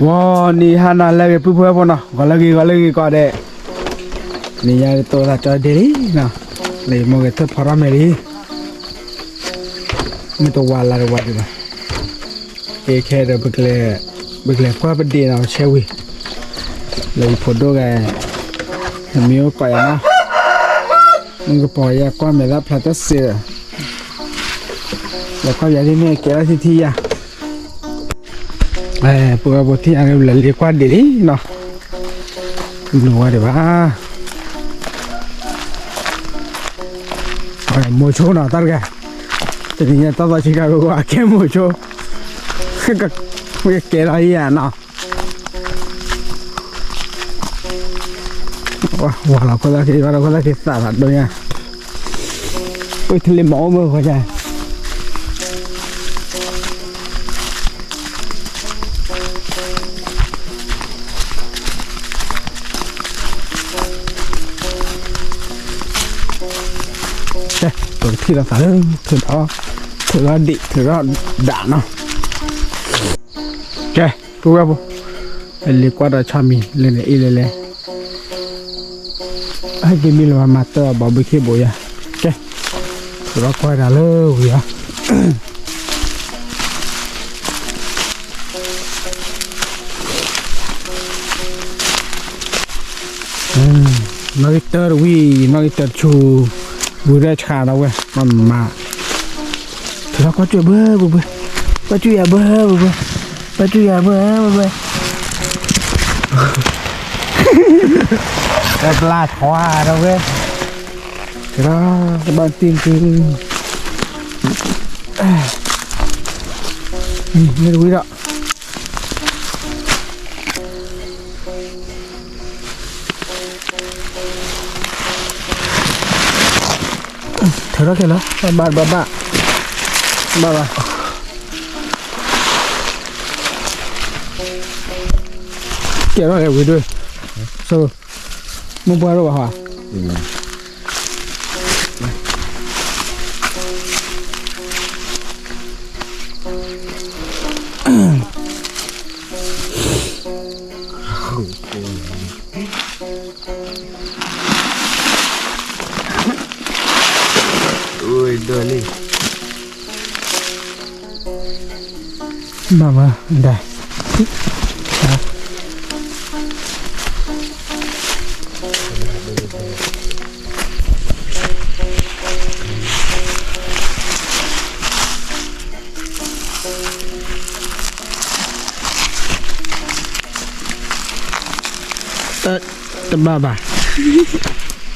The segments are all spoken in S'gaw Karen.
ဝီၤနံၤဟါနၤလၢအဂ့ၤ ပုၢ်ဖိဝဲၢ်ဖိနီၤ, ဂီၤလၢအဂ့ၤ ဂီၤလၢအဂ့ၤကိးဂၤဒဲး, နံၤညါတိၢ်သးကၠီဒ့လံနီၤ, လၢယမိၢ်ဂဲၤထၢၣ်ဖီထီၣ်မဲာ်လံ, မုၢ်တဝါလါတဝါဒံးဘၣ်, ကဲခဲဒီး ပကလဲၤကွၢ်ပဒ့ၣ်နီၤ ပဆဲဝံၤ, လၢယဖိဒိၣ်ဂၤ, မ့ၢ်အိၣ်ကိးယၤနီၤ, မုၢ်ကပီၤယၤကွၢ်မဲာ်လၢဖျါတစ့ၢ်ဒီး, လဲၤကွၢ်ယၤဒ်န့ၣ် ကဲထီၣ်ထံထံယၤ ပဝဲပူၤထံၣ်အါ လဲၤလ့ကွၢ်ဒ့ၣ်လံနီၤ, တလိၣ်ဝဲဒံးဘၣ်, မိၤဆိနီၤ တၢ်တဂၤ, တနံၤညါတၢ်သီဆံကၤ ပကဲမိၤဆိ, ကဲထီၣ်ယၤနီၤ, ဝၤလီၤခိၣ်သၣ်ခံ ဝၤလီၤခိၣ်သၣ်ခံ သးသးဒိၣ်ညါ, အိၣ်ထလ့ၣ်မၤအိၣ်မ့ၢ်ဃီညါ ပကထံၣ်လိာ်သးလၢ ထုးဒီး ထုးဒီးဒံး ထုးဒီးဒၣ်နီၤ, ကဲ ပုၢ်ဝဲၢ်ဖိ, လ့ကွၢ်ဒီးဆီမံၤ လဲၤန့ၣ်အ့ၣ်လဲၤလဲၤ, ဟဲက့ၤမံလီၤမၤတၢ်ဘီဘုခ့ဘိယါ, ကဲ, ထုးဒီးကွၢ်ဒၣ်လၢဝံၤလီၤ. နီၣ်ဂံၢ်တၢတဝံၣ် နီၣ်ဂံၢ်တၢတဆူ, ဝံၤရဲၣ်ဆါဒီးဝဲ မၤမၤ, ထုးဒီးကွၢ်ကၠူၣ်ဘၢဘၢဘၢ, ကွၢ်ကၠူၣ်ယၤဘၢဘၢဘၢ, ကွၢ်ကၠူၣ်ယၤဘၢဘၢဘၢ, တဘျါထွါဒီးဝဲ, ထုးဒီးတဘၣ်တံၢ်တံၢ်, မ့ၢ်တဝံၤဒီး ထုးထီၣ်ခဲလၢာ်, ဘၣ်ဘၣ်ဘၣ်, ဘၣ်ဘၣ်, ကဲထီၣ်က့ၤဝံၤဒၣ်, မ့ၢ်ပှၢ်ထီၣ်ဘၣ်ဟီ, ဘၣ်ဘၣ်ဒၣ် တဘၣ်ဘၣ်,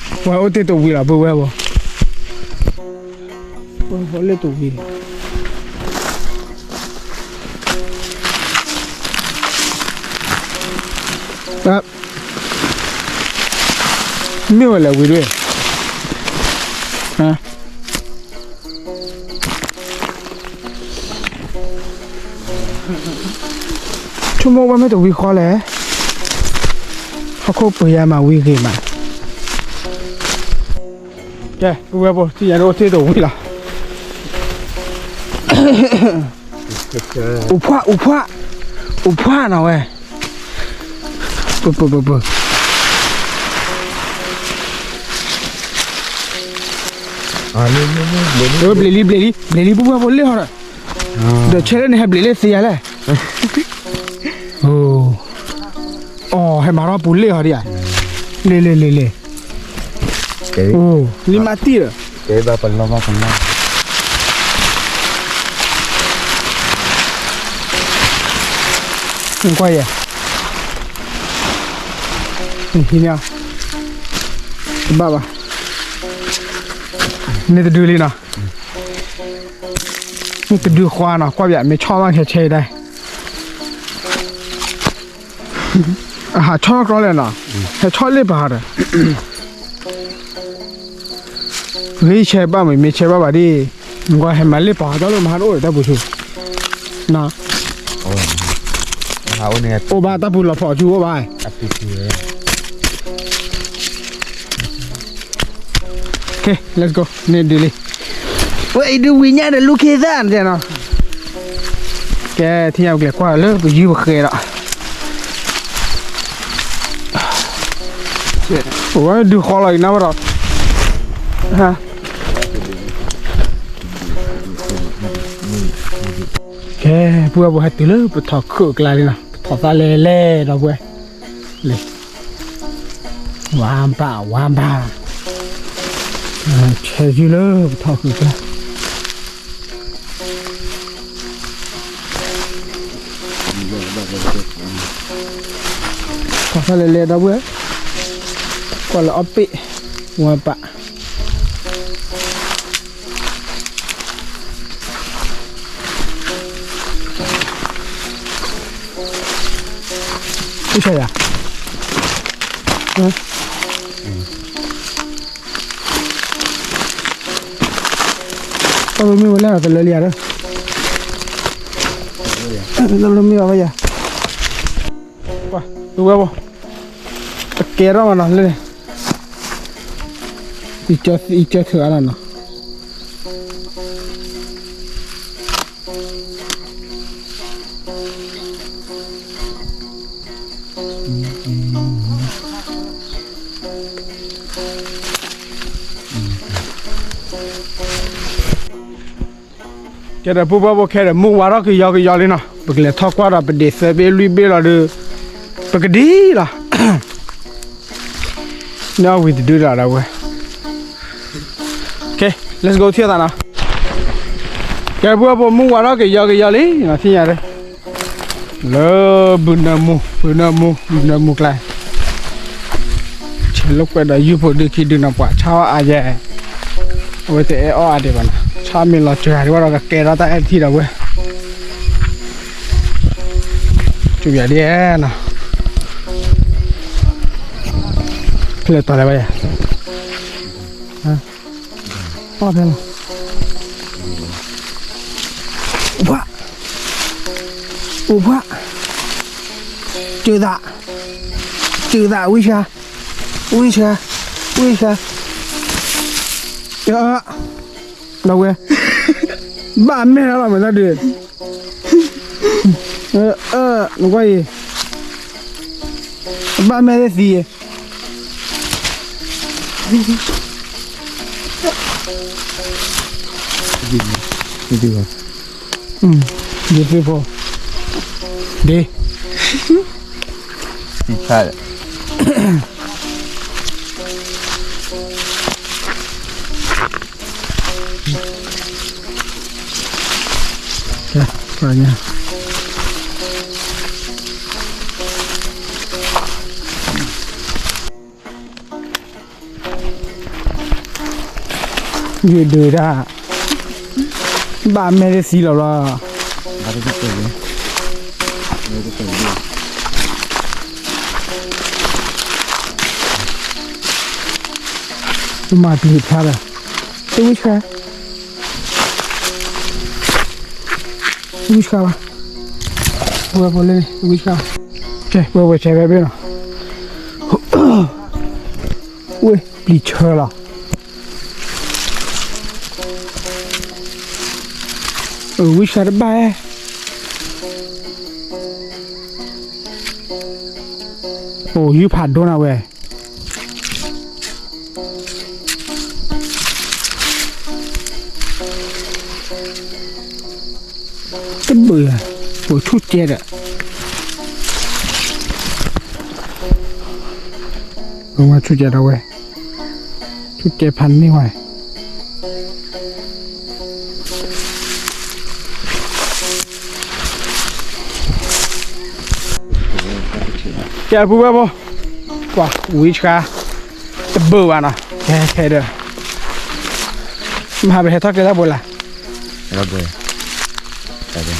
ပှၤအိၣ်တ့ၢ်တဝံၤလီၤ ပုၢ်ဝဲၢ်ဖိ, ပှၤအိၣ်လၢတဝံၤလီၤ. မ့ၢ်ဝဲလဲၣ်ဝံၤဒၣ်, ဆိကမိၣ်ဝဲမ့ၢ်တဝံၤဃီလဲၣ်, ဟီၣ်ခိၣ်ပှ့ၤယါမးဝံၤဂ့ၤမး, ကဲ ပုၢ်ဝဲၢ်ဖိ ထံၣ်ညါဒ်အိၣ်တ့ၢ်တဝံၤလီၤ. အူဖှၣ် အူဖှၣ် အူဖှၣ်နီၤဝဲ, ပၢ ပၢ ပၢ ပၢ, ဘျ့လံ ဘျ့လံ ဘျ့လံ ပုၢ်ဝဲၢ်ဖိ လ့ၣ်ဟီဒီး, ဒီးဆဲးလၢန့ၣ် ဟဲဘျ့လၢသ့ယၤလဲၣ်, အိ ဟဲမၤထီၣ်ပူၤလ့ၣ်ဟီဒံးဧါ, လ့ၣ်လ့ၣ်လ့ၣ်လ့ၣ်, လံမၤတံၢ်ဒီး, ကွၢ်ယဲ, ဟံးန့ၢ်, တဘၣ်ဘၣ်, န့ၣ်တဒုလံနီၤ, န့ၣ်တဒုခွါနီၤ ကွၢ်ပၠး မ့ၢ်ဆီၣ်ဘၣ်ခဲဆဲးဒၣ် အဟးဆီၣ်ကျီလဲၣ်နီၤ, ဟဲဆီၣ်လ့ၣ်ပၤဒီး, ဂ့ၤဆဲးဘၣ်မ့ၢ် မ့ၢ်ဆဲးဘၣ်ဘၣ်ဒ်, ကွၢ်ဟဲမၤလ့ၣ်ပၤ ကၠီလၢမဟါတအိၣ်ဒီးတၢ်ပူၤဆူ, အိၣ်ဘၣ်တၢ်ပူၤလီၤဖီးဆူအိၣ်ဘၣ်, ကဲ let's go န့ၣ်ဒုးလံ, ဝဲအံၤဒုးဝံၤညါဒီးလူၤခ့သၣ်တဲနီၤ ကဲ ထံၣ်ညါပကလဲၤကွၢ်လၢပယုၢ်ပဃဲဒီး, ပဝဲဒုးဃီလီၤအံၤနၤဝဲဒီး, ကဲ ပုၢ်ဝဲၢ်ဖိဟဲတုၤလၢပထီၣ်ခုၣ်အကျါလံနီၤ, ပထီၣ်သးလဲၤလဲၤဒီပုၢ်ဝဲၢ်, လံ ဝါဘၣ် ဝါဘၣ်, ဆဲးယုၢ်လၢပထီၣ်ခုၣ်အကျါ ထီၣ်သးလဲၤလဲၤဒီပုၢ်ဝဲၢ်, ကွၢ်လၢအီၣ်ပ့ၣ်, ဝါဘၣ် အိၣ်ဆါယၤ, တၢ်မ့ၢ်ဝဲလၢတလၢလံဧါ, တၢ်မ့ၢ်ဝဲယၤ, ပုၢ်ဝဲၢ်ဖိ, အကဲထီၣ်မးနီၤလၢန့ၣ်, ယကၢထုးအါလီၤနီၤ. ကဲဒီး ပုၢ်ဝဲၢ်ဖိ ခဲဒီး မုၢ်ဝါထီၣ်ကယီကယီလံနီၤ, ပကလဲၤထီၣ်ကွၢ်ဒီးပဒ့ၣ်သၢဘ့ၣ်လွံၢ်ဘ့ၣ်လီၤဒီး ပကဒံလီၤ. န့ၢ်အီၣ်ဝံၤတဒုဒီးဝဲ ကဲ let's go ထံၣ်သးနီၤ. ကဲ ပုၢ်ဝဲၢ်ဖိ မုၢ်ဝါထီၣ်ကယီကယီလံနီၤ, ထံၣ်ညါဒီး လၢဘုနၢမူ ဘုနၢမူ ဘုနၢမူကျါ, ဆဲးလိာ်ကွဲဒီးယုၢ်ဖိဒုခံဒုနီၤ, ပှၤဆါအီၣ်အါယဲ, အဝဲတအဲၣ်အီၣ်အါဒံးဘၣ်နီၤ, ဆါမ့ၢ်လီၤစှၤဒံးဘၣ်ဒီး ကကဲထီၣ်တၢ်အဲၣ်ထံၣ်ဒီးဝဲ စူးယၤဒ်နီၤ, ဖျဲၣ်တီၤလဲၤဘၣ်ယၤ, အီၣ်ဖဲလီၤ, အိၣ်ဘှး, အိၣ်ဘှး, စၢသး, စၢသး ဝံၣ်ဆှါ, ဝံၣ်ဆှါ, ဝံၣ်ဆှါ, ဒီးဝဲ, ဘၣ်မဲာ်လီၤမ့ၢ်တၢ်ဒုး နကွၢ်အံၤ, ဘၣ်မဲာ်သ့သံ, ဒ်, ဒ်, ယဒုးဒၣ်, ဘၣ်မဲာ်သ့သံလီၤဘျီ, မၤတံၢ်ဖျါဒီး, တဝံၣ်ဆှါ ဝံၣ်ဆှါဘၣ်, ဝဲဖိလၢန့ၣ် ဝံၣ်ဆှါ, ကဲ ဝဲဝဲဆဲးဖဲဘ့ၣ်နီၤ, ဝဲပျံၤဆၢလီၤ, ဝံၣ်ဆှါတဘၣ်, အိၣ်ယုၢ်ဖးဒိၣ်နၤဝဲ တဘၣ်, အိၣ်ဆူၣ်ကဲဒီး, အိၣ်ဆူၣ်ကဲဒီးဝဲ, ဆူၣ်ကဲဖးန့ၢ်ဝဲ, ကဲ ပုၢ်ဝဲၢ်ဖိ, ကွၢ်ဝံၣ်ဆှါ, တဘၣ်ဘၣ်နီၤ, ကဲခဲဒီး, မဟါပဟဲထီၣ်ကျဲတၢ်ဘိလၢ်, ပကလဲၤကွၢ်ဒီးလၢသီဒီး,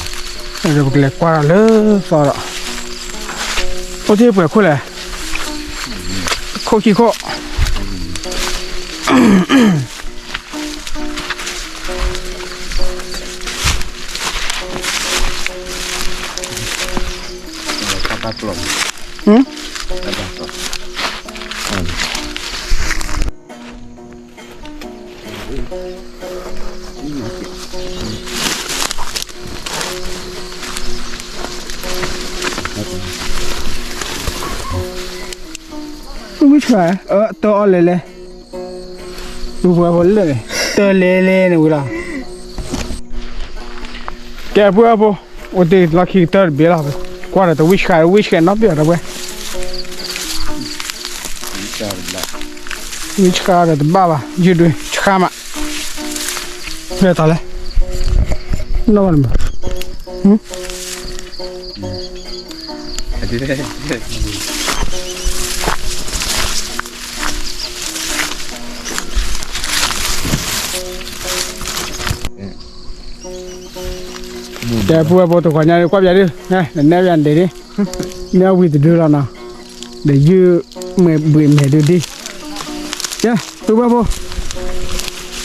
အိၣ်တ့ၢ်ပှဲၤခိၣ်လဲၣ်, ခိၣ်ခံခိၣ် တၢ်ဘၣ်ပျီၢ်, ဟၢ, အံၤ, အံၤ, ဝံၣ်ဆှၣ်, အၢ တၢ်အီၣ်လဲၤလဲၤ, ပှၤဖိလၢာ်န့ၣ် တၢ်လဲၤလဲၤန့ၣ်ဝံၤလီၤ. ကဲ ပုၢ်ဝဲၢ်ဖိ, အိၣ်တ့ၢ်လီၢ်ခံကတၢၢ်တဘ့ၣ်လီၤ, ကွၢ်ဒီးတဝံၣ်ဆှၣ် ဝံၣ်ဆှၣ်နီတဘ့ၣ်ဒီးဝဲ ဝံၣ်ဆှၣ်ဒီးတဘၣ်ဘၣ်, ယုၢ်ဒုးဆှၣ်မး, ဖဲတၢ်လဲၣ်, နီၢ်ဘၣ်န့ၣ်မး, ကဲ ပုၢ်ဝဲၢ်ဖိ တဂီၤညါဒုး ကွၢ်ပယီၤဒုး, နနဲၣ်ပယီၤဒံးဒံး, မ့ၢ်အဝံၤတဒုလီၤနီၤ, ဒီးယုၢ်မဲာ်ဘှံးမဲာ်ဒုးဒံး, ကဲ ပုၢ်ဝဲၢ်ဖိ,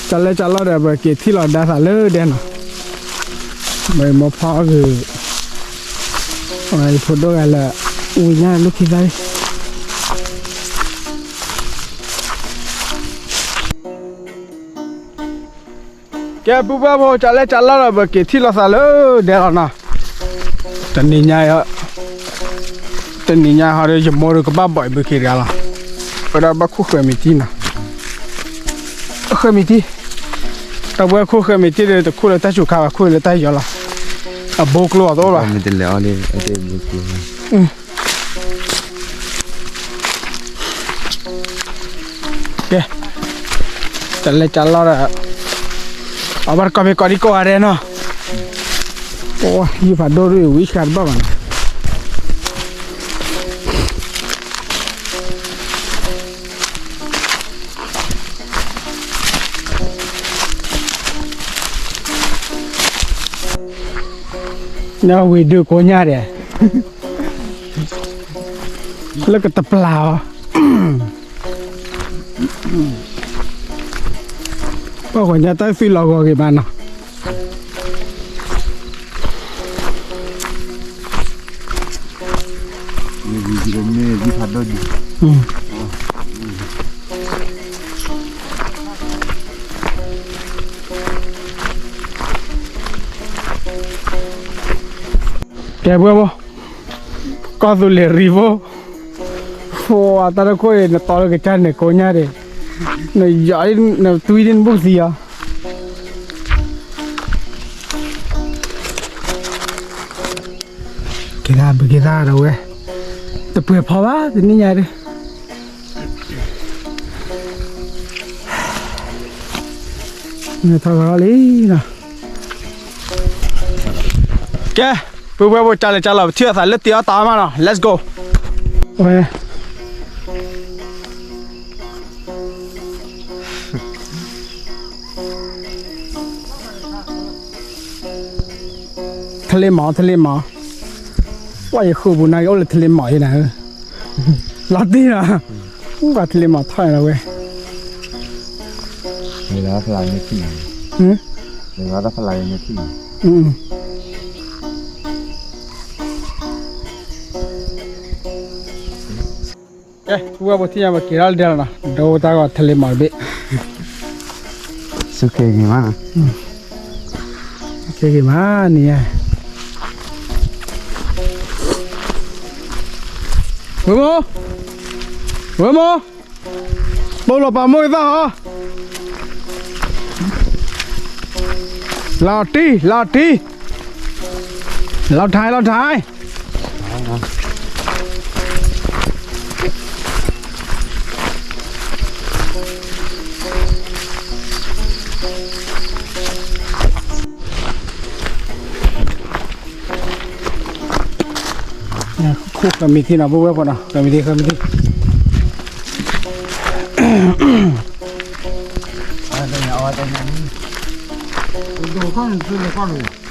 ကလဲၤကလီဒီး ပက့ၤထံၣ်လိာ်သးလၢဒဲနီၤ, မ့ၢ်မိၢ်ဖီအဂ့ၢ်, ယဖိဒိၣ်ဂၤလၢ ဝံၤညါလူၢ်ခံသၣ်လံ ကဲ ပုၢ်ဝဲၢ်ဖိ ကလဲၤကလီဒီး ပက့ၤထံၣ်လိာ်သးလၢဒဲလီၤနီၤ, တနံၤညါ, တနံၤညါဟီဒီး ယမိၢ်ဒီးကဘၣ်ဘီၣ်အံၤဘုခ့တဂၤလီၤ, ဝဲဒၣ်ဘၣ်ခိၣ်ဃၢၤမံၤတံၢ်နီၤ, ဃၢၤမံၤတံၢ်, တၢ်ဝဲခိၣ်ဃၢၤမံၤတံၢ်ဒီး တခိၣ်လၢတၢ်စူၤခါဘၣ် ခိၣ်လၢတၢ်ယီၤလီၤ, အဘိကျိအသိးလီၤ, ကဲ, တလဲၤကလီဒီး, အဘၣ်တကီၢ်မ့ၢ်ကီးဒံးကိးဂၤဒဲးနီၤ, ယုၢ်ဖးဒိၣ်ဒုး ဝံၣ်ဆှၣ်တဘၣ်ဘၣ်နီၤ နဝံၤဒုးကိညါဒဲး, လၢကတပျၢ်အီၤ, ပှၤညါတၢ်သွံၣ်လီၤဂီၤဂ့ၤမးနီၤ. ကဲ ပှဲၤဘိ, ကီၢ်သူလ့ၤရံဘိ, ဖိအတၢ်တခိၣ်အံၤ နတီလၢကစၢ်န့ၣ်ကိညါဒံး, နယီၤ နသွံဒ်နဘူၣ်သံအီၤ က့ၤသး ပက့ၤသးဒီးဝဲ, တပှဲၤဖီဘၣ် တနံၣ်ညါဒုး, နထီၣ်လီၤလံနီၤ. ကဲ, ပုၢ်ဝဲၢ်ဖိ ကလဲၤကလီၤ ပထံၣ်အသးလၢတ့အီၣ်တၢ်အီၣ်မးနီၤ, let's go. ထလ့မီၤ ထလ့မီၤ, ပှၤယဃုပူၤနာ်က့အိၣ်လၢထလ့မီၤယဲနၤဧၢ, လီၤတံၢ်နီၤ, ပှၤထလ့မီၤထီၣ်န့ၣ်လီၤဝဲ, မ့ၢ်လီၤဖလၢ်န့ၣ်ထံၣ်, မ့ၢ်လီၤဖလၢ်န့ၣ်ထံၣ်, ကဲ ပုၢ်ဝဲၢ်ဖိ ထံၣ်ညါ ပက့ၤထီၣ်လၢဒဲလီၤနီၤ, ဒိတၢ်ဂီၤထလ့မီၤတဘ့ၣ်, ဆူၣ်က့ၤဂ့ၤမး, ဆူၣ်က့ၤဂ့ၤမးန့ၣ်, ဝဲမိၢ်, ဝဲမိၢ်, ပိာ်လီၤပာ်မိၢ်ကသၣ်ဟီ, လီၤတံၢ် လီၤတံၢ်, လီၤထါ လီၤထါ ခိၣ်ဃၢၤမံၤထံနီၤ ပုၢ်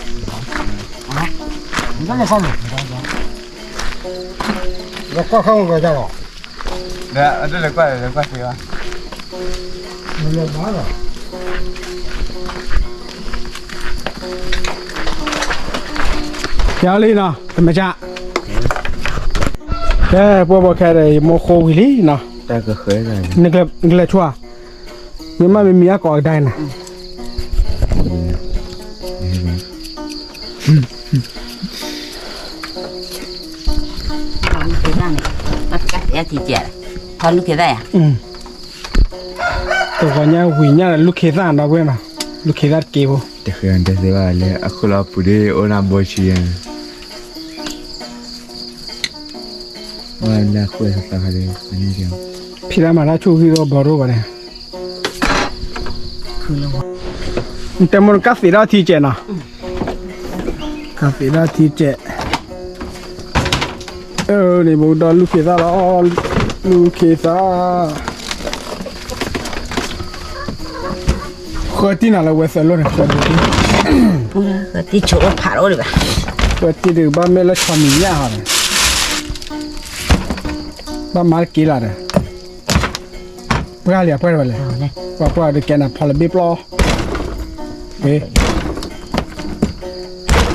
ဝဲၢ်ဖိနီၤ ဃၢၤမံၤထံ ဃၢၤမံၤထံ ကဲလံနီၤ တမ့ၢ်ကၢ် ကဲ ပှၤဘီခဲဒီး ယမိၢ်ဃိဝံၤလံနီၤ နကလဲၤဆူၣ်ဧါ မ့ၢ်မးမ့မံၤအကိးကဒါအံၤနၤ လူၢ်ခ့သၣ်န့ၣ်, ဘၣ်သကၣ်သ့ၣ်အထံကဲး, ဖီလူၢ်ခ့သၣ်ယၤ, တဂီၤညါဝံၤညါဒီးလူၢ်ခ့သၣ်နီၤဝဲနီၤ, လူၢ်ခ့သၣ်တက့ၢ်ဖိ, တဃဲၤဒဲသ့ဘၣ်လၢအဃိလီၤပူၤဒ်အိၣ်နၢ်ဘိဆံယၤ, ဝဲလၢအဃိသးခါဒီး, ဖံလၢမၤတၢ်ဆိၣ်ဂ့ၤဒီးဘီရိဘၣ်န့ၣ်, တဲမိၢ်ကၢ်သ့ၣ်ဒီးထံကဲးနီၤ, ကၢ်သ့ၣ်ဒီးထံကဲး, အၢ န့ၣ်ဘၣ်ဒီးလူၢ်ခ့သၣ်လီၤ, လူၢ်ခ့သၣ် ဃၢတံၢ်နၤလၢဝဲသၢလိၣ်န့ၣ်, ဃၢတံၢ်, ဃၢတံၢ်ဆိးအိၣ်ဖးဒိၣ်ဒံးဘၣ်, ဃၢတံၢ်ဒံးဘၣ်မ့ၢ်လၢဆီမံၤညၣ်ဟီန့ၣ်, ဘၣ်မၤတက့ၢ်လၢ်ဒီး, ပှၢ်လံပှၢ်ဝဲလဲၣ်, ပှၢ်ပှၢ်ဒီးကဲနၤဖီလၢ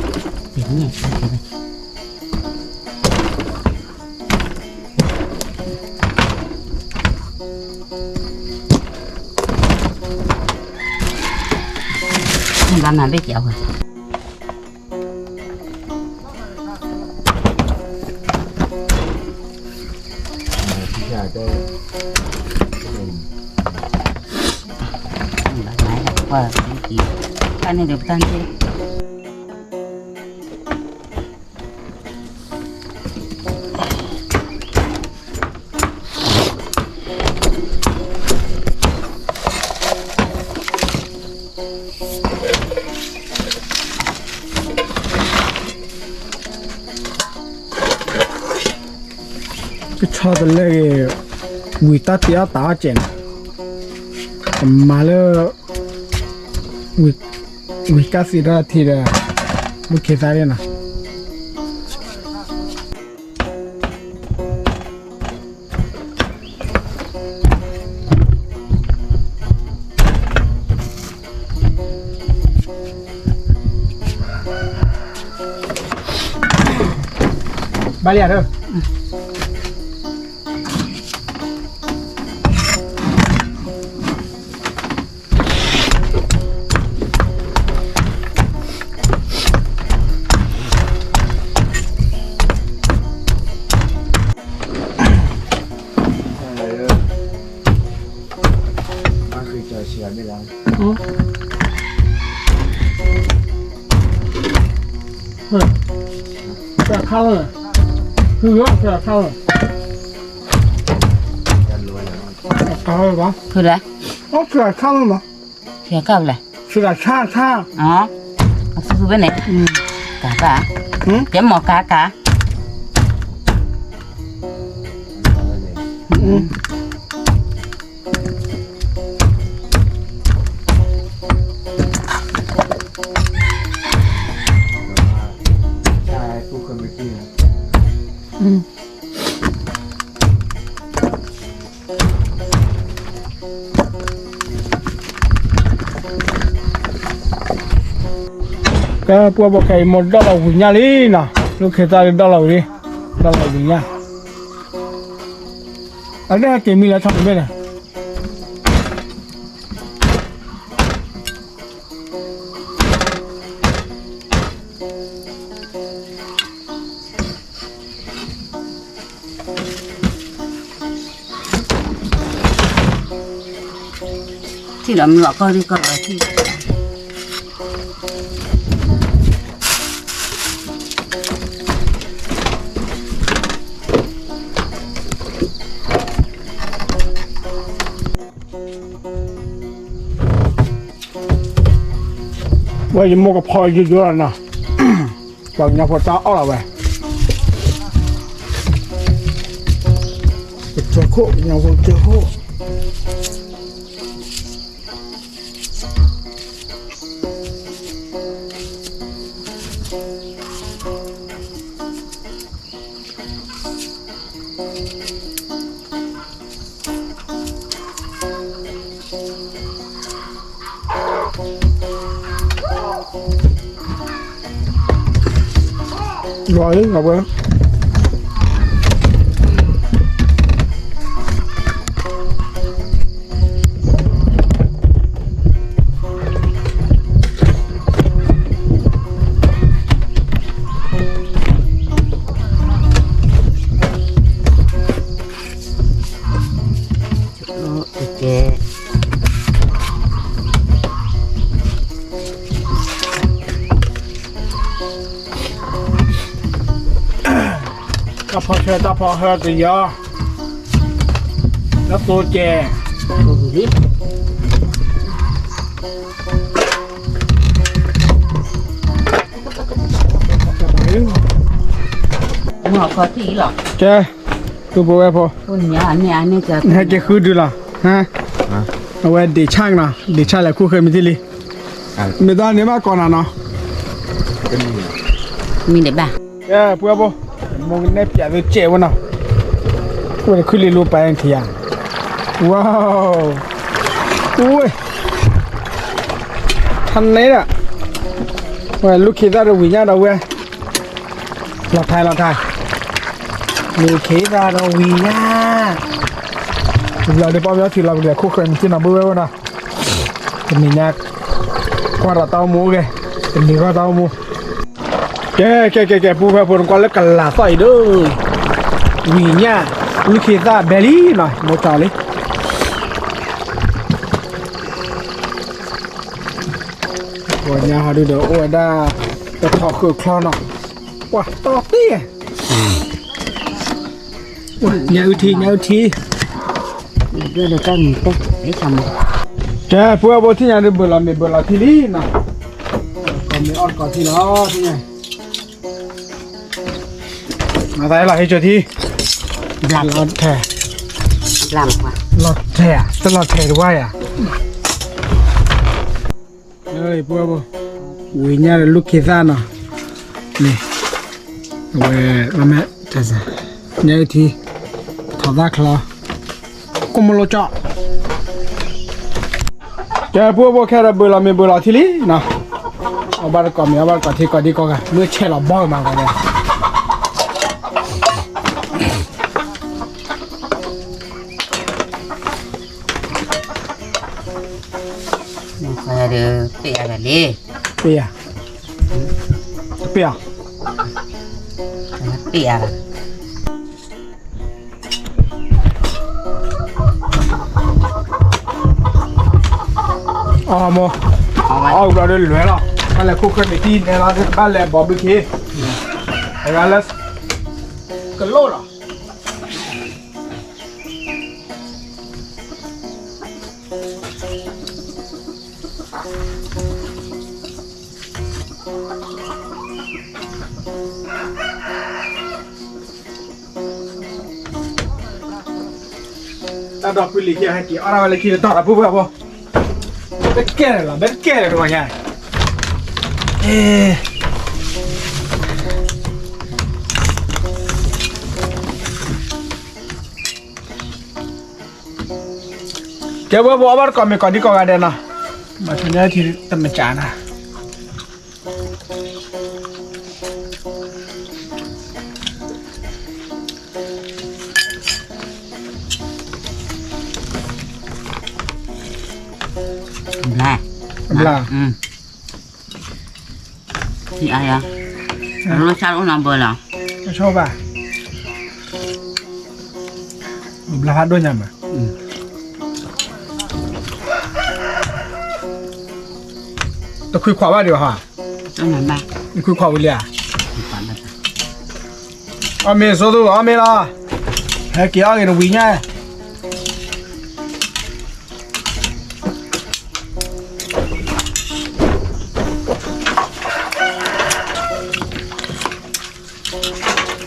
ဘ့ၣ်ပျီ, ဘၣ်မၤဘ့ၣ်ကဲဝဲ ပၢ်န့ၣ်ဒီးပတၢ်န့ၣ် ကဆီတလဲဂ့ၤ, ဝံၤတၢ်တ့အီၣ်တၢ်အီၣ်စဲးန့ၣ်, ကမၤလၢ ဝံၤကၢ်သ့ၣ်ဒီးထံဒီး လူၢ်ခ့သၣ်န့ၣ်နီၤ. ဘၣ်လံဧါဒီး ခါလီၤ, ခါလီၤ, ခါလီၤ, ဆူၣ်ဆါဆါ, အဖုဖုဖဲန့ၣ်, ကဘၣ်, ကဲမီၢ်ကါကါ, ကဲ ပှၤဘၣ်ခဲအံၤ မိၢ်ဒီၣ်လီၤဝံၤညါလံနီၤ, လူၢ်ခ့သၣ်လၢဒီၣ်လီၤဝံၤလံ, ဒီၣ်လီၤဝံၤညါ, အဒၣ်ဟဲက့ၤမံလၢဆီတဘ့ၣ်န့ၣ် ထံၣ်လီၤမုၢ်အကီၢ်ဒ်ကီၢ်လီၤထံၣ် ဝဲယမိၢ်ကဖီယိယိလီၤနီၤ, ပှၤကညီဖိတၢ်အီၣ်လီၤဝဲ, ကစၢၢ်ခိၣ် ကညီဖိကစၢၢ်ခိၣ် ယွၤဧၢ ငါဝဲ ပ တၢ်ဖီဆွဲ တၢ်ဖီဟၢတယီၤ, တၢ်သိကဲး, ကဲ, ပုၢ်ဖိဝဲၢ်ဖိ, နဟဲက့ၤဃုဒုလီၤ, အဝဲဒ့ဆၣ်နီၤ, ဒ့ဆၣ်လဲၤခိၣ်ဃဲမ့ၢ်ထံၣ်လံ, မ့ၢ်တၢ်န့ၣ်ဘၣ်ကီးနၤနီၤ, မ့ၢ်ဒဲးဘၣ်, ကဲ ပုၢ်ဖိ, မိၢ်ကနဲၣ်ပၠးသ့ကဲးဝဲနီၤ, ဝဲတခုလံလိပာ်ထံယၤ, ဝါ, ဝဲ, ထါန့ၣ်ဒီး, ဝဲလူၢ်ခ့သၣ်ဒီးဝံၤညါဒီးဝဲ လီၤထါလီၤထါ, လူၢ်ခ့သၣ်ဒီးဝံၤညါ, လီၤဒုးပီၢ်မၠီထံလီၤပကလဲၤခိၣ်ဃဲန့ၣ် က့ၤနီၤဘၣ်ဝဲဝဲနီၤ, တနံၤညါ, ကွၢ်ဒီးတၢ်အိၣ်မူအိၣ်ဂဲၤ, တနံၤဂီၢ်တၢ်အိၣ်မူ, ကဲ ကဲ ကဲ ကဲ ပုၢ်ဖိဝဲၢ်ဖိ နကွၢ်လၢကလၤသီၣ်အံၤဒီး, ဝံၤညါ, လူၢ်ခ့သၣ်ဘဲလံနီၤ မိၢ်ကၠီလံ ပှၤညါဟီဒုဒီးအိၣ်ဝဲဒၣ် တထီၣ်ဃုာ်ချီနီၤ, ပှၤတီၢ်တ့ၢ်, ညၣ်အုၣ်ထံ ညၣ်အုၣ်ထံ, ကဲ ပုၢ်ဝဲၢ်ဖိ ထံၣ်ညါဒုးဘၢၣ်လီၤမ့ၤဘၢၣ်လီၤထံလံနီၤ, ကီၢ်မ့ၤအီၣ်ကီၢ်ထံလီၤ ထံၣ်ညါ, မၤသးလီၤဟ့ၣ်ကၠီထံ, လီၤထဲ, လီၤထဲဧါ တလီၤထဲတဝါဧါ, ပုၢ်ဝဲၢ်ဖိ, ဝံၤညါဒီးလူၢ်ခ့သၣ်နီၤ, န့ၣ်, အဝဲ, ညၣ်အုၣ်ထံ, ထီၣ်သၣ်ချီ, ကိၣ်မလိကၠီ ကဲ ပုၢ်ဖိခဲဒီးဘၢၣ်လီၤမ့ၤဘၢၣ်လီၤထံလံနီၤ, အီၣ်ဘၣ်တကီၢ်မ့ၤ အီၣ်ဘၣ်တကီၢ်ထံ ကီၢ်ဒံကီၢ်ဂၤ မ့ၢ်ဆဲးလီၤဘီမးကီၢ်ဂၤ, ပ့ၢ်ယၤဒီး ပ့ၢ်ယၤလံ, ပ့ၢ်ယၤ, တပ့ၢ်အီၤ, ပ့ၢ်ယၤလီၤ အီၣ်မိၢ်, အီၣ်ဘျီဒီးလွဲလီၤ, ဘၣ်လဲၤခိၣ်ဃဲမ့ၤတံၢ်နဲလီၤ ဘၣ်လဲၤဘီဘုခ့, အဂၤလၢ, ကလိၣ်လီၤ. တၢ်ဒီပုၢ်လံၤခံဂၤဟဲက့ၤ အီၣ်ဒၣ်ဝဲလၢခံတတီၤဒီးပုၢ်ဝဲၢ်ဖိ, ဘဲတကဲလၢာ်လီၤ ဘဲတကဲလၢာ်တဂီၤညါ, အ့ ကဲဝဲပအီၣ်ဘၣ်တကီၢ်မ့ၢ်ကီၢ်ဒံကီၢ်ဂၤဒဲးနီၤ, မၤဆိညါထံတမစးနၤ, ဘျါ, ဘျါ, အါယၤ, အလီၤဆါအိၣ်နီၤဘၢလီၤ, ဆိဘၣ်, ဘျါဟးဒိၣ်ညါမး, တခွံခွါဘၣ်ဒံးဘၣ်ဟါ, တခွံခွါဝံၤလံဧါ, အီၣ်မ့ၤဆိသူ အီၣ်မ့ၤလီၤ, ဟဲက့ၤအီၣ်ဂ့ၤနဝံၤညါ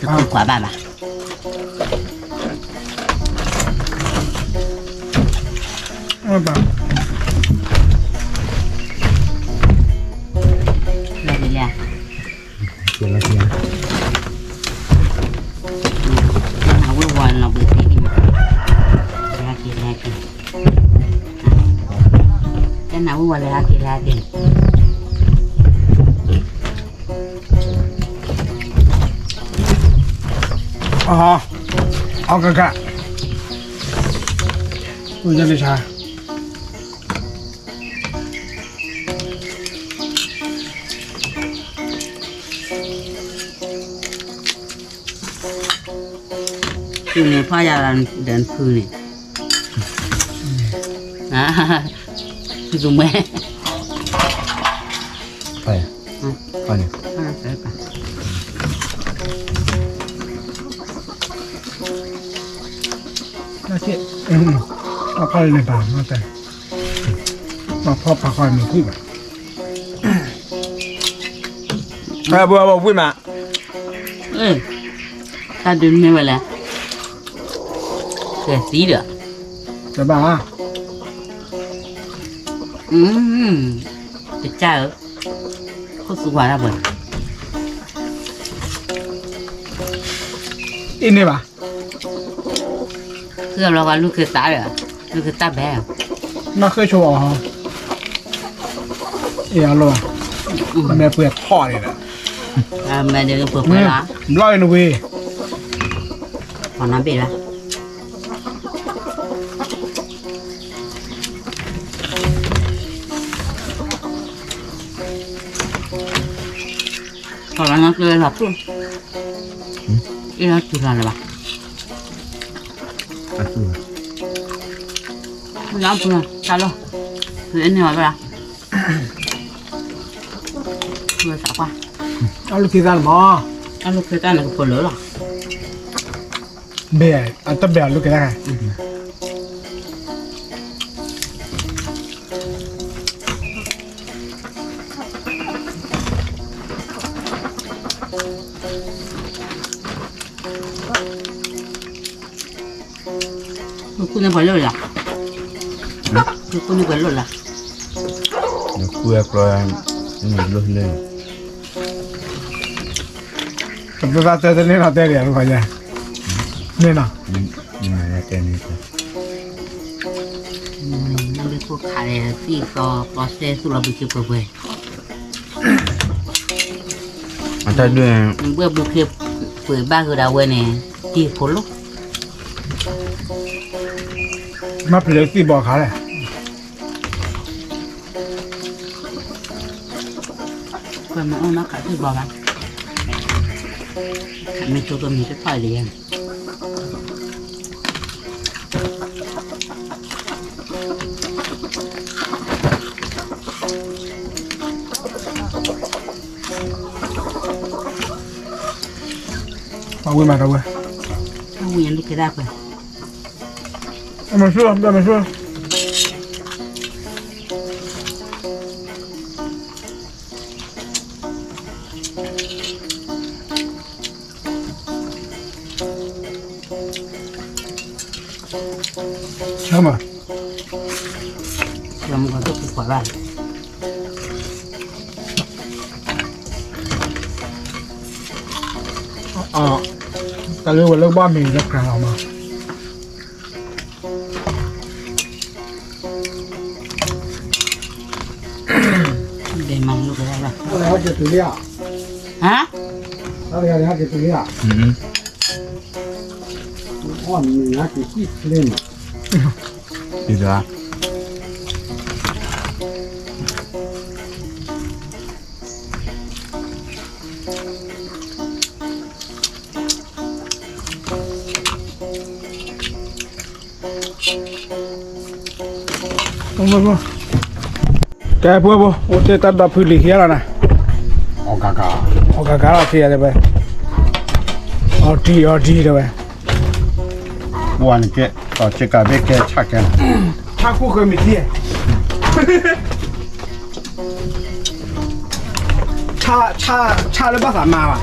တခွံခွါဘၣ်ဘၣ်, အဘၣ်, လၢလၢ, အဝဲဝၤလီၤဘှံးသ့ဒံးမး, လၢဟဲက့ၤ လၢဟဲက့ၤ, တၢ်နၢ်ဝဲဝၤလၢဟဲက့ၤ လၢဟဲက့ၤ, အီၣ်ကက, အိၣ်ယလံဆါ ဖုန့ၣ် ဖးယၤဒီးဖုန့ၣ်, ဖုကမဲ, ဖးယၤ, ဖးယၤ, ဖးယၤ, အဖီၣ်လၢန့ၣ်ပာ်မၤတဲ, အဖီၣ်ပာ်ဃီမ့ၢ်ကွံာ်ဘၣ်, အဘိအဘိကွံာ်မး, တၢ်ဒုးမ့ၢ်ဝဲလဲၣ်, ကဲသံဒီး, တဘၣ်, တကၢ်ဧၢ, ခိၣ်သူဝါဒၣ်ပှဲၤ, အံၤန့ၣ်ဘၣ် ဃ့ဘျီကလုၢ်ခ့သၣ်ဒီး, လုၢ်ခ့သၣ်ဘဲ, နီၢ်ဃ့ဆိအီၤ, အ့ၣ်အလိၤ, မဲပှဲၤထီၣ်န့ၣ်ဒီး, မဲဒ်ပှဲၤပှဲၤလီၤ, ဘျီအံၤနဝံၤ, ပှၤနီၢ်ဘ့ၣ်လၢ ထီၣ်လီၤနီၢ်ကျၢၢ်လီၤပျိၢ်, အ့ၣ်လီၤထူလီၤလၢၤဘၣ်, လီၤပျိၢ်တၢ်လီၢ်, ဖဲန့ၣ်အီၤဘၣ်, ဝဲသးကွၢ်, အလုၢ်ခ့သၣ်န့ၣ်မး, အလုၢ်ခ့သၣ်န့ၣ်ကဖိလၢာ်လီၤ, ဘဲၣ်, အတဘဲၣ်အလုၢ်ခ့သၣ် နကူန့ၢ်ပှၤလိၣ်လၢ, နကူန့ၢ်ပှၤလိၣ်လၢ, နကူအကျီ, နလိၣ်လၢ, ပဘၣ်တဲတန့ၢ်နီၤတဲဒံး, မ့ၢ်နီၤ, တဲန့ၣ်, နဘၣ်ခိၣ်ခးလဲၣ်, သံၣ်သီပီစဲသူၣ်လီၤဘုခ့ပှဲၤပှဲၤ အတၢ်ဒုး, ဘုခ့ပှဲၤဘၣ်ဃုာ်ဒၣ်ဝဲန့ၣ်, တံၤဖိလိၣ်, မ့ၢ်ပျဲၤသံၣ်ဘီခါလဲၣ်, ပှဲၤမ့ၢ်အိၣ်နီၢ်ခးသံၣ်ဘီဘၣ်, မ့ၢ်တိၢ်ကမံၤတထီၣ်လံယဲ ပှၤဝံၤမးတဝဲ, ပှၤဝံၤအလုၢ်ခ့သၣ်ပှဲၤ, အမဆူၣ်, ဘၣ်မဆူၣ်, ဆၢမး, ဆၢမးကီၢ်တပူၤကွၢ်ဘၣ်, တၢ်လၢဝဲလၢဘၣ်မ့ၢ်လၢကြၢးလီၤမး ဒဲးမၤလိကဒၣ်လီၤ, ဟါ, တၢ်တဂၤန့ၣ်ဟဲက့ၤတုၤလံဧါ, အီၣ်မ့ၢ်ဟဲက့ၤကွံာ်ချ့မး, ဒ်သိး ကဲဖိဖိ, အိၣ်တ့ၢ်တၢ်ဒီဖုလံၤခံဂၤလီၤနၤ, အီၣ်ကကၤလီၤခံဂၤတဲဝဲ, အီၣ်တံၢ်အီၣ်တံၢ်တဲဝဲ, ပှၤနကဲ, တီၢ်က့ကၤဘ့ၣ်ကဲဆၣ်ကဲ, ဆၣ်ခိၣ်ဃၢၤမ့ၢ်ထံ, ဆၣ်, ဆၣ်လၢဘၣ်သးမၤဘၣ်,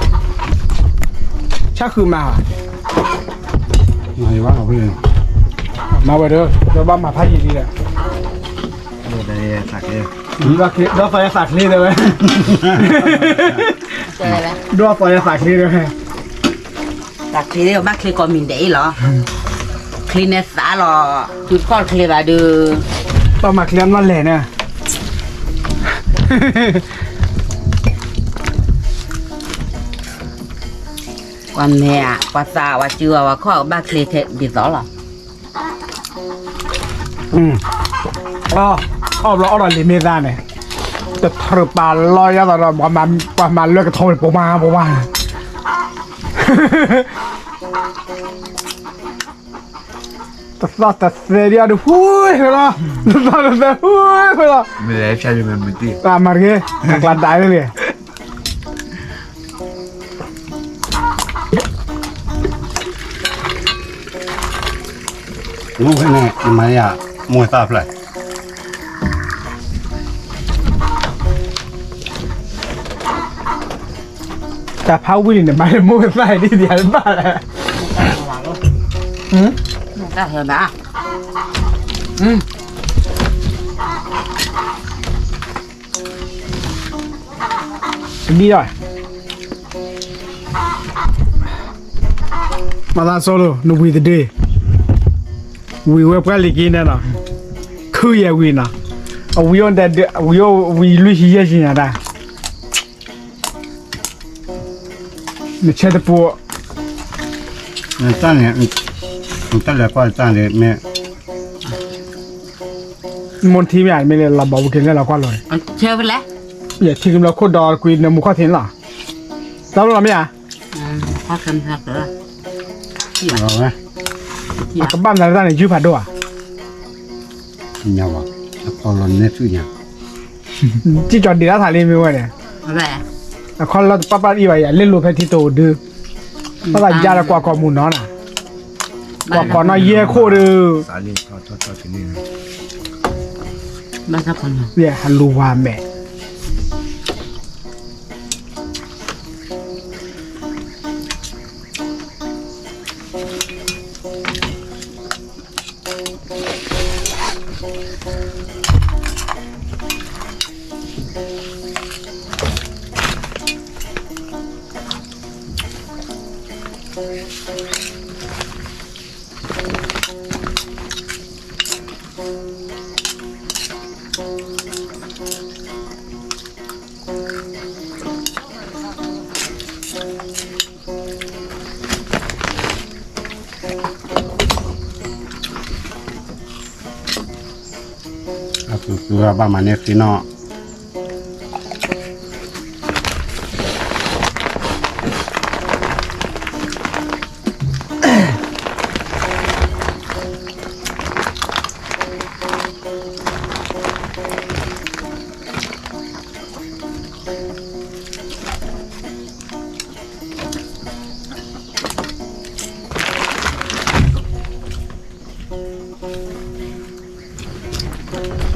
ဆၣ်ဃုာ်မၤဘၣ်, မၤဝဲဒီး ဒီးဘၣ်မၤဖးယံာ်လံဒီး, ဒီးသးယသးချ့တဲဝဲ, ဒီးသးယသးချ့တဲဝဲ, သးချ့တဲဝဲ ဘၣ်ချ့ကိးမံၤဒဲးအံၤလီၤ, ချ့န့ၣ်သးလီၤ, တုၤတခီၣ်ချ့ဘၣ်ဒီး, ဘၣ်မၤချ့အနီၢ်လဲၣ်န့ၣ် ပှၤမဲာ်ဧါ, ပှၤသး, ပှၤစုအီၤ, ပှၤခီၣ်ကဘၣ်ချ့ဒ်သိးလီၤ. အီၣ်ဘျီအီၣ်ဒီးလံာ်မ့ၢ်သါန့ၣ်, တထြၢပာ်လီၤယါသးဒီး ပှၤမၤလၢကထီၣ်န့ၣ် ပှၤမၤပှၤမၤ, တသီၣ်တသဲဒ်အဒုး ဟူဃဲလီၤ, တသီၣ်တသဲဟူဃဲလီၤ, တၢ်မၤတဂ့ၤ, အကျါဒၣ်လံ. မူဖဲန့ၣ် နမၤယၤ မိၢ်သၣ်ဖျၢၣ် တၢ်ဖးဝံၤန့ၣ် နမၤလၢမိၢ်သၣ်ဒ်ဒ်အဘၣ်လဲၣ်, တၢ်ဟဲဘၣ်, ဒ်ဒီး မၤသးစီလိာ် နဝံၤတဒ့, ဝံၤဝဲပှၢ်လံၤက့ၤန့ၣ်နီၤ, ခုယဲၢ်ဝံၤနီၤ, အဝံၤအိၣ် ဝံၤလွံၢ်ဆံယဲၢ်ဆံညါတၢ်, နဆဲတပူၤ, တၢ်န့ၣ်, တၢ်လဲၤကွၢ်တၢ်န့ၣ်မ့ၢ် မိၢ်ထံမ့ၢ်ဧါ မ့ၢ်လၢလီၤဘီပူၤက့ၤနဲၣ်လီၤကွၢ်လီၤ, ယထံကမျၢၢ်ခိၣ်ဒီးကွံာ်နမူခီၣ်ထံးန့ၣ်လီၤ, တၢ်လီၤမ့ၢ်ဧါ, အကဘၣ်မနုၤတၢ်န့ၣ် ယုၢ်ဖးဒိၣ်ဧါ, အခီလီၤနဲၣ်ဆူညါ, စံၣ်ကၠီၤဒံးတၢ်သးလံမ့ၢ်ဝဲန့ၣ်, အခီလီၤတပၣ်ပၣ်အံၤဘၣ်ယၤ လဲၤလိာ်ဖဲထံတိၤဒု, ဘၣ်သးယါလၢကွၢ်ကီၢ်မုၢ်နီၤနၤ, ကွၢ်ကီၢ်နီၢ်ယဲၢ်ခိၣ်ဒီး ဟလူဝါမဲာ် အသူသူဘၣ်မၤန့ၢ်ဃံနီၤ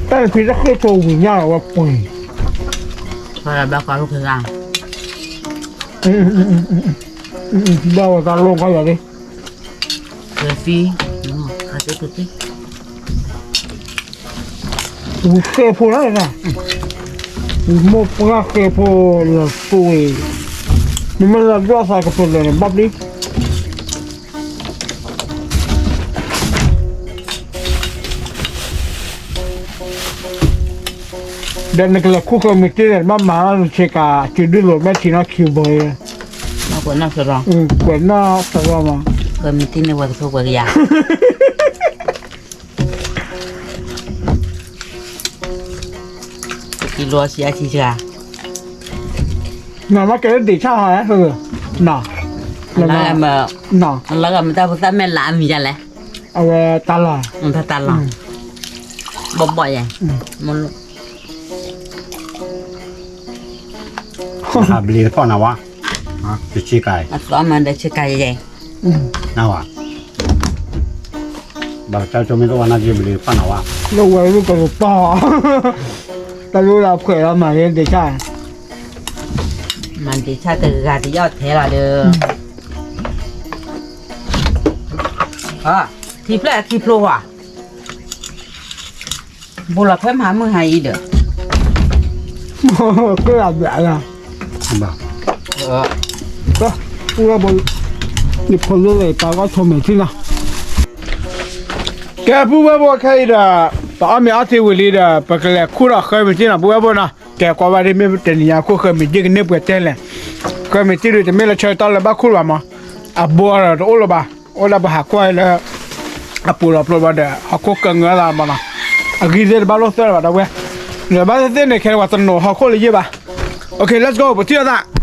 တၢ်ဖံတၢ်ဃ့ၢ်ဖိဝံၤညါလီၤဝဲပှဲၤ, ဘၣ်ကီၢ်လၢခံဂၤ, ဘၣ်ဝဲတၢ်လိၣ်ခီယၤလံ, ဝံၤဃ့ၢ်ဖိလီၤ, ဝံၤမိၢ်ပှၢ်ဃ့ၢ်ဖိလီၤသိအံၤ, မ့မ့ၢ်လၢဒွၣ်သးကပၤလၢာ်န့ၣ် ဘၣ်ပျံၤ ဒီးနကလဲၤခူၣ်ဃၢၤမုၢ်တ့ၢ်န့ၣ် ဘၣ်မၤလၢနဆ့ကၤ စုဒုၣ်လိာ်မဲာ်ထံနီၢ်ခံဘိ, ကွဲးနီၣ်စရီ, ကွဲးနီၣ်စရီမး, ဃၢၤမုၢ်တ့ၢ်န့ၣ် ဝဲကထိပှဲၤကယၤ, ကံလိအဆံးအဆံးစှၤ, နမ့ၢ်ကဲလၢဒ့ၣ်ဆၣ်ဟီ, န, လၢဂၤမတၢ်ဖိသၣ်မဲာ်လၢအမံၤဒ်လဲၣ်, အဝဲတၢ်လီၢ်, တၢ်လီၢ်, ဘီၣ်ဘီၣ်ယဲ, မ့ၢ် ဘျ့တဖီၣ်နၤဝဲ, တဆ့ကၤ, အသီမၤဒီးဆ့ကၤယဲ, နဝဲ, ဘၣ်တၢ်ဆိမ့ၢ်တဝဲနၤက့ဘျ့တဖီၣ်နၤဝဲ, လၢဝဲလူၢ်ကလီၤပီၢ်, တၢ်လူၢ်လၢဖှဲးလီၤမၤဒ့ၣ်ဆၣ်, မၤဒ့ၣ်ဆၣ်တဂၤတယီၣ်ထဲလီၤဒီး, ထံဖျၢၣ်ခံဖျိဝဲ ဘူးလီၤဖဲမဟါမုၢ်ဟါအံၤဒီး, ကဲဘျးလီၤ, ယဖိလၢတၢ်ဂီၢ်ဆိမဲာ်ထံနီၤ, ကဲပုၢ်ဝဲၢ်ဖိခဲအံၤဒီး, ပအီၣ်မ့ၤအီထံဝံၤလံဒီး ပကလဲၤခူၣ်ဒီးဃၢမုၢ်တ့ၢ်နီၤ ပုၢ်ဝဲၢ်ဖိနီၤ, ကဲကွၢ်ဘၣ်ဒ်မ့ၢ်တနံၤညါခူၣ်ဃၢမုၢ်တ့ၢ်ကန့ၢ်ပှဲၤတဲလဲၣ်, ဃၢမုၢ်တ့ၢ်ဒုးတမ့ၢ်လၢဆၢကတီၢ်လၢဘၣ်ခူၣ်လၢၤဘၣ်မး, အဘိဒီးတအိၣ်လၢၤဘၣ်, အိၣ်ဒၣ်ပဟးကွၢ်လၢ အပူၤလီၤပျိဘၣ်ဒီး ဟီၣ်ခိၣ်ကၢငၢလၢမးနီၤ, အဂံၢ်သ့ၣ်တဘၣ်လိာ်သၢလၢၤဘၣ်ဒီးဝဲ, ဒီးဘၣ်သ့ၣ်သ့ၣ်န့ၣ် ခဲန့ၣ်ပှၤတနီၤဟီၣ်ခိၣ်လၢယ့ၢ်ဘၣ်, OK let's go ပထံၣ်လိာ်သး